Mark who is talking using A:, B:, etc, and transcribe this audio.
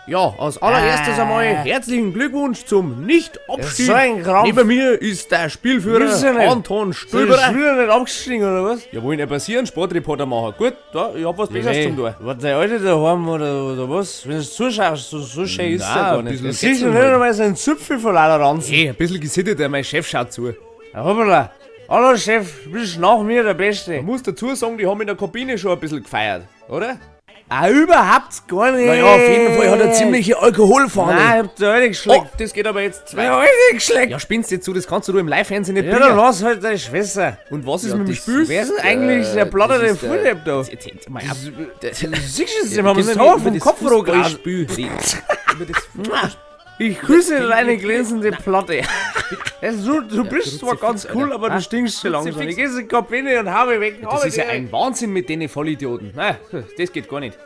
A: Ja, als allererstes einmal herzlichen Glückwunsch zum Nicht-Abstieg.
B: So ein Krampf.
A: Neben mir ist der Spielführer
B: Gibt's ja nicht.
A: Anton
B: Ist
A: Stöberer.
B: wieder nicht abgestiegen, oder was?
A: Ja, wollen nicht passieren, Sportreporter machen. Gut, da, ich hab was Besseres zum tun.
B: Was der Alte daheim oder was? Wenn du zuschaust, so schön ist
A: Nein,
B: er gar
A: ein
B: nicht.
A: bisschen
B: Das siehst du
A: Getzeln
B: nicht
A: halt.
B: einmal seinen Zipfel von lauter Ranzen.
A: Hey, ein bisschen gesitteter, mein Chef schaut zu.
B: Ja, hoppala. Hallo Chef, du bist nach mir der Beste.
A: Ich muss dazu sagen, die haben in der Kabine schon ein bisschen gefeiert, oder?
B: Ah, überhaupt gar nicht.
A: Naja, auf jeden Fall hat er ziemliche Alkoholfahne.
B: Nein, ich hab die Alte
A: Oh,
B: geschleckt.
A: das geht aber jetzt
B: Die
A: zwei.
B: Alte geschleckt.
A: Ja, spinnst jetzt zu, das kannst du im Live-Fernsehen nicht
B: Ja, dann
A: bringen.
B: lass halt deine Schwester.
A: Und was ist
B: Ja,
A: mit dem
B: das-
A: Spiel?
B: Wer ist denn eigentlich der platterte Fulldepp da?
A: Jetzt, jetzt, mal ab.
B: Siehst du es, dem haben wir das Haar vom Kopf runtergelassen.
A: Fußballspiel reden. Über das Fußballspiel.
B: Ich küsse deine glänzende Platte. Also, du bist zwar ganz
A: Kruzifix,
B: cool,
A: Alter.
B: aber du stinkst schon langsam.
A: Kruzifix.
B: Ich geh in die Kabine und hau mich weg.
A: Das ist ja ein Wahnsinn mit den Vollidioten. Nein, das geht gar nicht.